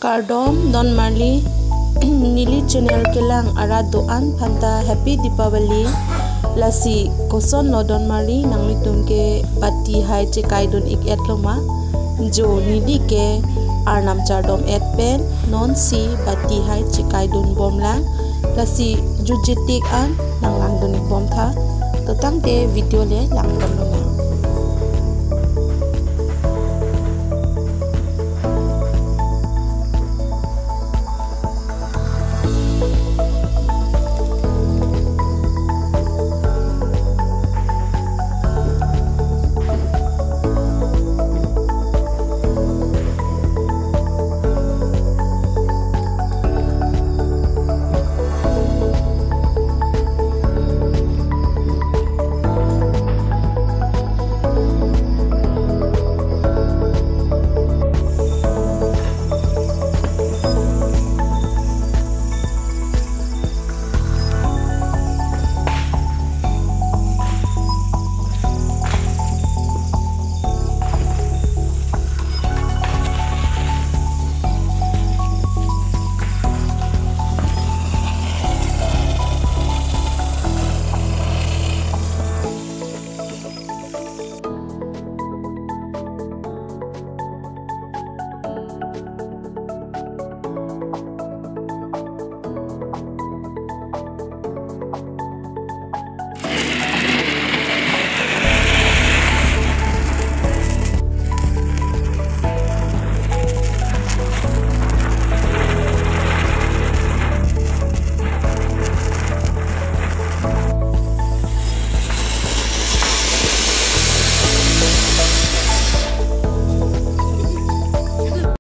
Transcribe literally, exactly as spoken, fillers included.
Kardom donmarli, neli channel kelang arat do-an aphanta Happy Deepavali. Lasi kosonlo donmarli, nanglitum ke bati hai chekaidun ik-etlo ma? Jo, neli ke Arnam chardom-et pen nonsi bati hai chekaidun bomlang. Lasi jutje tik an nanglangdun ik bomtha. To tangte video le langponlo.